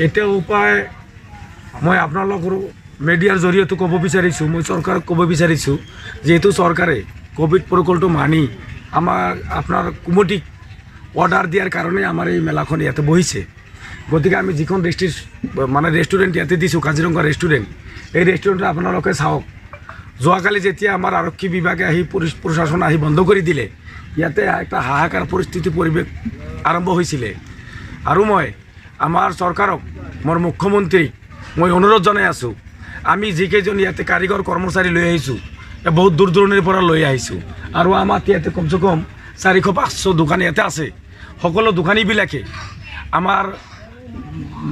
এতিয়া উপায় মই আপোনালোকৰ মিডিয়াৰ জৰিয়তে ক'ব বিচাৰিছোঁ, মই চৰকাৰক ক'ব বিচাৰিছোঁ, যিহেতু চৰকাৰে ক'ভিড প্ৰট'কলটো মানি আমাৰ আপোনাৰ কমিটিক অৰ্ডাৰ দিয়াৰ কাৰণে আমাৰ এই মেলাখন ইয়াতে বহিছে। গতিকে আমি যিখন মানে ৰেষ্টুৰেণ্ট ইয়াতে দিছোঁ, কাজিৰঙা ৰেষ্টুৰেণ্ট, এই ৰেষ্টুৰেণ্টত আপোনালোকে চাওক, যোৱাকালি যেতিয়া আমাৰ আৰক্ষী বিভাগে আহি, পুলিচ প্ৰশাসন আহি বন্ধ কৰি দিলে, ইয়াতে এটা হাহাকাৰ পৰিস্থিতি পৰিৱেশ আৰম্ভ হৈছিলে। আৰু মই আমাৰ চৰকাৰক, মোৰ মুখ্যমন্ত্ৰীক মই অনুৰোধ জনাই আছোঁ, আমি যিকেইজন ইয়াতে কাৰিকৰ কৰ্মচাৰী লৈ আহিছোঁ, বহুত দূৰ দূৰণিৰ পৰা লৈ আহিছোঁ আৰু আমাৰ ইয়াতে কমচে কম 400-500 দোকান ইয়াতে আছে। সকলো দোকানীবিলাকে আমাৰ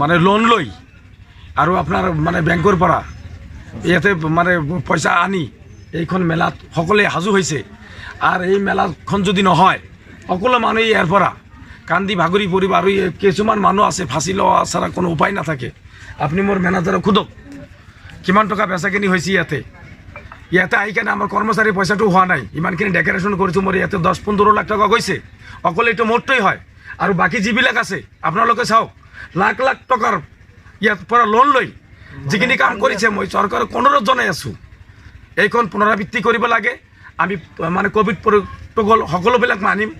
মানে লোন লৈ আৰু আপোনাৰ মানে বেংকৰ পৰা ইয়াতে মানে পইচা আনি এইখন মেলাত সকলোৱে সাজু হৈছে। আৰু এই মেলাখন যদি নহয়, সকলো মানুহে ইয়াৰ পৰা কান্দি ভাগৰি পৰিব আৰু এই কিছুমান মানুহ আছে, ফাঁচি লোৱা ছাড়া কোনো উপায় নাথাকে। আপুনি মোৰ মেনেজাৰক সোধক কিমান টকা বেচা কিনি হৈছে ইয়াতে। ইয়াতে আহি কেনে আমাৰ কৰ্মচাৰীৰ পইচাটো হোৱা নাই। ইমানখিনি ডেক'ৰেশ্যন কৰিছোঁ, মোৰ ইয়াতে 10-15 লাখ টকা গৈছে, অকল এইটো মোৰটোৱেই হয়। আৰু বাকী যিবিলাক আছে আপোনালোকে চাওক, লাখ লাখ টকাৰ ইয়াৰ পৰা লোন লৈ যিখিনি কাম কৰিছে। মই চৰকাৰক অনুৰোধ জনাই আছোঁ, এইখন পুনৰাবৃত্তি কৰিব লাগে। আমি মানে ক'ভিড প্ৰট'কল সকলোবিলাক মানিম,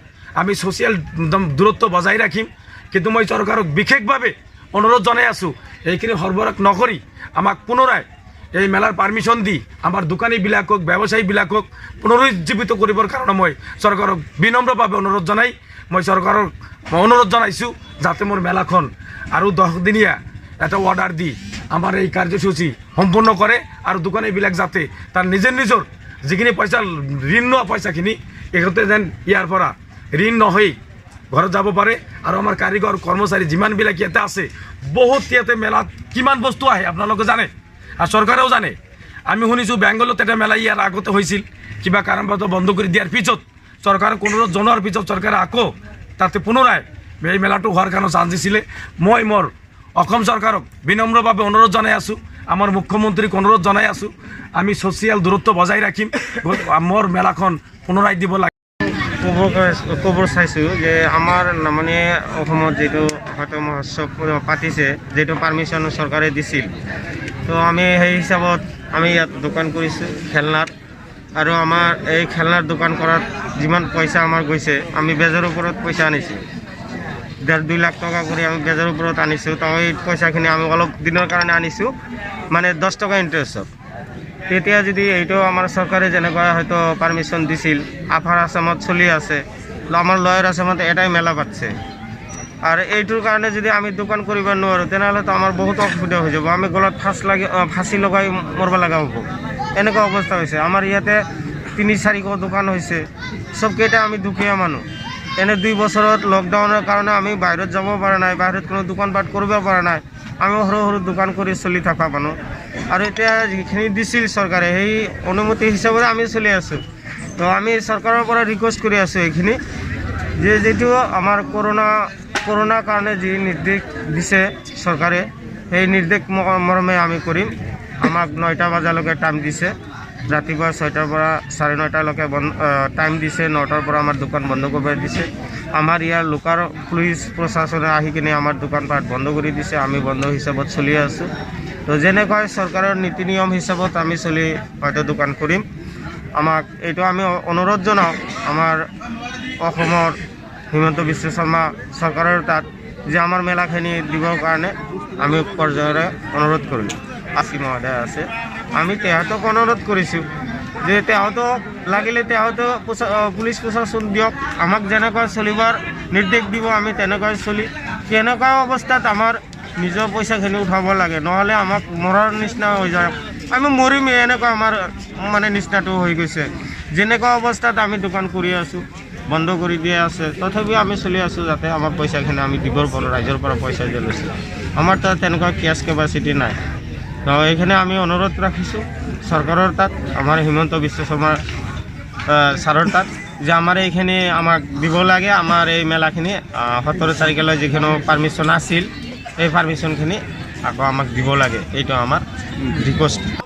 আমি ছ'চিয়েল একদম দূৰত্ব বজাই ৰাখিম। কিন্তু মই চৰকাৰক বিশেষভাৱে অনুৰোধ জনাই আছোঁ, এইখিনি সৰবৰাহ নকৰি আমাক পুনৰাই এই মেলাৰ পাৰ্মিশ্যন দি আমাৰ দোকানীবিলাকক, ব্যৱসায়ীবিলাকক পুনৰুজ্জীৱিত কৰিবৰ কাৰণে মই চৰকাৰক বিনম্ৰভাৱে অনুৰোধ জনাই, মই চৰকাৰক মই অনুৰোধ জনাইছোঁ, যাতে মোৰ মেলাখন আৰু 10 দিনীয়া এটা অৰ্ডাৰ দি আমাৰ এই কাৰ্যসূচী সম্পূৰ্ণ কৰে আৰু দোকানীবিলাক যাতে তাৰ নিজৰ নিজৰ যিখিনি পইচা, ঋণ লোৱা পইচাখিনি ইহঁতে যেন ইয়াৰ পৰা ঋণ নহৈ ঘৰত যাব পাৰে। আৰু আমাৰ কাৰিকৰ কৰ্মচাৰী যিমানবিলাক ইয়াতে আছে, বহুত ইয়াতে মেলাত কিমান বস্তু আহে আপোনালোকে জানে আৰু চৰকাৰেও জানে। আমি শুনিছোঁ বেংগলত এটা মেলা ইয়াৰ আগতে হৈছিল, কিবা কাৰণবশতঃ বন্ধ কৰি দিয়াৰ পিছত, চৰকাৰক অনুৰোধ জনোৱাৰ পিছত চৰকাৰে আকৌ তাতে পুনৰাই এই মেলাটো হোৱাৰ কাৰণে চান্স দিছিলে। মই মোৰ অসম চৰকাৰক বিনম্ৰভাৱে অনুৰোধ জনাই আছোঁ, আমাৰ মুখ্যমন্ত্ৰীক অনুৰোধ জনাই আছোঁ, আমি ছ'চিয়েল দূৰত্ব বজাই ৰাখিম, মোৰ মেলাখন পুনৰাই দিব লাগে। ক'ব চাইছোঁ যে আমাৰ মানে অসমত যিটো হয়তো মহোৎসৱ পাতিছে, যিটো পাৰ্মিশ্যন চৰকাৰে দিছিল, তো আমি সেই হিচাপত আমি ইয়াত দোকান কৰিছোঁ খেলনাৰ। আৰু আমাৰ এই খেলনাৰ দোকান কৰাত যিমান পইচা আমাৰ গৈছে, আমি বেজৰ ওপৰত পইচা আনিছোঁ, 1.5-2 লাখ টকা কৰি আমি বেজৰ ওপৰত আনিছোঁ। তো এই পইচাখিনি আমি অলপ দিনৰ কাৰণে আনিছোঁ, মানে 10 টকা ইণ্টাৰেষ্টত। তেতিয়া যদি এইটো আমাৰ চৰকাৰে যেনেকুৱা হয়তো পাৰ্মিশ্যন দিছিল, আপাৰ আছামত চলি আছে, আমাৰ লয়াৰ আছামত এটাই মেলা পাতছে। আৰু এইটোৰ কাৰণে যদি আমি দোকান কৰিব নোৱাৰোঁ, তেনেহ'লেতো আমাৰ বহুত অসুবিধা হৈ যাব। আমি গলাত ফাঁচ লাগি ফাঁচি লগাই মৰিব লগা হ'ব, এনেকুৱা অৱস্থা হৈছে। আমাৰ ইয়াতে 300-400 দোকান হৈছে, চবকেইটা আমি দুখীয়া মানুহ। এনে 2 বছৰত লকডাউনৰ কাৰণে আমি বাহিৰত যাব পৰা নাই, বাহিৰত কোনো দোকানপাট কৰিব পৰা নাই। আমি সৰু সৰু দোকান কৰি চলি থকা মানুহ। আৰু এতিয়া যিখিনি দিছিল চৰকাৰে, সেই অনুমতি হিচাপতে আমি চলি আছোঁ। তো আমি চৰকাৰৰ পৰা ৰিকুৱেষ্ট কৰি আছোঁ এইখিনি যে যিটো আমাৰ কৰোণাৰ কাৰণে যি নিৰ্দেশ দিছে চৰকাৰে, সেই নিৰ্দেশ মৰ্মে আমি কৰিম। আমাক 9টা বজালৈকে টাইম দিছে, ৰাতিপুৱা 6টাৰ পৰা 9:30লৈকে বন্ধ টাইম দিছে। 9টাৰ পৰা আমাৰ দোকান বন্ধ কৰিব দিছে। আমাৰ ইয়াৰ লোকেল পুলিচ প্ৰশাসনে আহি কিনে আমাৰ দোকানপাট বন্ধ কৰি দিছে। আমি বন্ধ হিচাপত চলি আছোঁ। তো যেনেকৈ চৰকাৰৰ নীতি নিয়ম হিচাপত আমি চলি হয়তো দোকান কৰিম। আমাক এইটো আমি অনুৰোধ জনাওঁ আমাৰ অসমৰ হিমন্ত বিশ্ব শৰ্মা চৰকাৰৰ তাত যে আমাৰ মেলাখিনি দিবৰ কাৰণে আমি পৰ্যায়ৰে অনুৰোধ কৰিলোঁ। আচি মহোদয় আছে, আমি তেহঁতক অনুৰোধ কৰিছোঁ যে তেহঁতক লাগিলে তেহঁতক পুলিচ প্ৰশাসন দিয়ক, আমাক যেনেকৈ চলিবৰ নিৰ্দেশ দিব আমি তেনেকৈ চলি কেনেকুৱা অৱস্থাত আমাৰ নিজৰ পইচাখিনি উঠাব লাগে, নহ'লে আমাক মৰাৰ নিচিনা হৈ যায়, আমি মৰিমেই, এনেকুৱা আমাৰ মানে নিচিনাটো হৈ গৈছে। যেনেকুৱা অৱস্থাত আমি দোকান কৰি আছোঁ, বন্ধ কৰি দিয়া আছে, তথাপিও আমি চলি আছোঁ, যাতে আমাৰ পইচাখিনি আমি দিব পাৰোঁ। ৰাইজৰ পৰা পইচা যে লৈছোঁ, আমাৰ তাত তেনেকুৱা কেছ কেপাচিটি নাই। তো এইখিনি আমি অনুৰোধ ৰাখিছোঁ চৰকাৰৰ তাত, আমাৰ হিমন্ত বিশ্ব শৰ্মা ছাৰৰ তাত যে আমাৰ এইখিনি আমাক দিব লাগে। আমাৰ এই মেলাখিনি 17 তাৰিখলৈ যিখিনি পাৰ্মিশ্যন আছিল, এই পাৰ্মিশ্যনখিনি আকৌ আমাক দিব লাগে। এইটো আমাৰ ৰিকুৱেষ্ট।